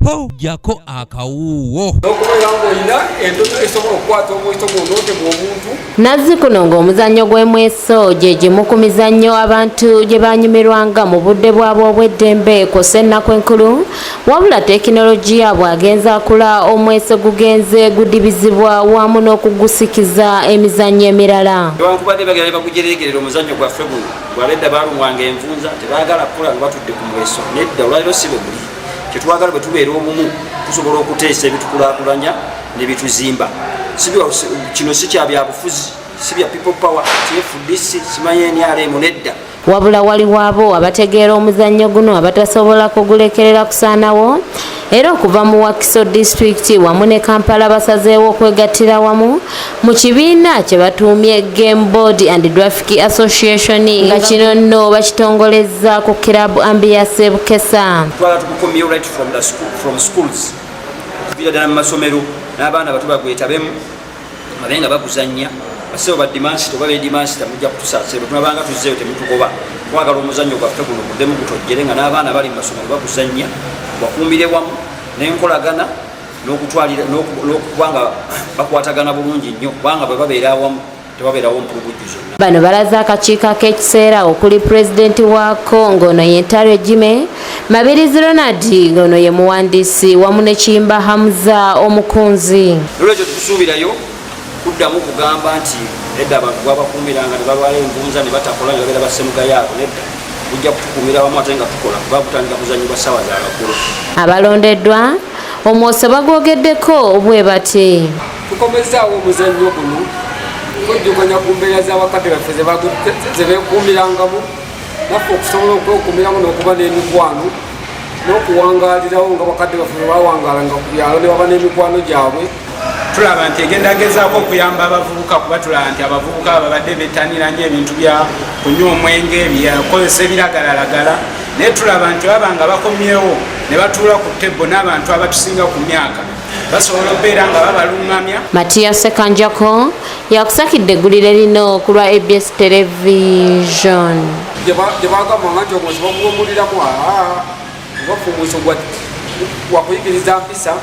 Ho, jjako akawuuwo. N'okubeera ng'olina endoto esobola okukwata omweso gw'onootema omuntu. Nazzi kuno ng'omuzannyo gw'emweso gye gimu ku mizannyo abantu gye banyumirwanga mu budde bwabwe obw'eddembe kw'ossa ennaku enkulu. Wabula tekinologiya bw'agenze akula, omweso gugenze gudibizibwa wamu n'okugusikiza emizannyo emirala. Newankubadde bagenda ne bagujereegerera omuzannyo gwaffe guno gwabedda, balumwanga envunza, tebaagala kukola nga batudde ku mweso. Nedda, olwaliro si bwe guli. Kyetwagala, bwe tubeera obumu, tusobola okuteesa ebitukulaakulanya ne bituzimba. Kino si kya byabufuzi, si bya People Power, TFDC, simanyi NRM, nedda. Wabula waliwo abo abategeera omuzannyo guno abatasobola kugulekerera kusaanawo, era okuva mu Wakiso Disitulikiti wamu ne Kampala basazeewo okwegattira wamu mu kibiina kye batuumye Game Board and Draft Association, nga kino nno bakitongolezza ku Club Ambiance Bukesa. Twala tugukomyewo right from the school, from schools, okuviira ddala mu masomero, n'abaana bato bagwetabemu, babe nga baguzannya. Basebo ba headmaster oba ba headmaster, mujja kutusaasira. Tunabanga tuzzeeyo, temutugoba. Twagala omuzannyo gwaffe guno guddemu gutojjere nga n'abaana bali mu masomero baguzannya, bakuumire wamu n'enkolagana n'okutwalira n'okuba nga bakwatagana bulungi nnyo, kubanga bwe babeera awamu tebabeerawo mpulugujju zonna. Bano balaze akakiiko ak'ekiseera okuli pulezidenti waako ng'ono ye Ntare Jime Mabirizi Ronald, ng'ono ye muwandiisi, wamu ne Kiyimba Hamuza omukunzi. Nolwekyo tetusuubirayo kuddamu kugamba nti nedda, abantu gwabakuumiranga ne balwala envunza ne batakola ne babeera basemugayaabo. Nedda, gujja kutukuumira wamu ate nga tukola, kuba gutandika kuzanyibwa ssaawa za lwaggulo. Abalondeddwa omwoso bagwogeddeko bwe bati. Tukomezaawo omuzannyo guno twejjukanya ku mbeera z'abakadde baffe ze beekuumirangamu, naffe okusobola okwekuumiramu n'okuba n'emikwano n'okuwangaalirawo nga bakadde baffe bwe bawangaalanga ku byalo ne baba n'emikwano gyabwe. Tulaba nti egenda gezaako okuyamba abavubuka, kuba tulaba nti abavubuka babadde bettanira nnyo ebintu bya kunywa omwenge, byakozesa ebiragalalagala. Naye tulaba nti baba nga bakomyewo ne batuula ku table n'abantu abatusinga ku myaka, basobola okubeera nga babaluŋŋamya. Matiya Sekanjako yakusakidde eggulire lino ku lwa ABS Television. Gye bagamba nti omweso baguwemuliramu, aa, oba omweso gwakuyigiriza mpisa.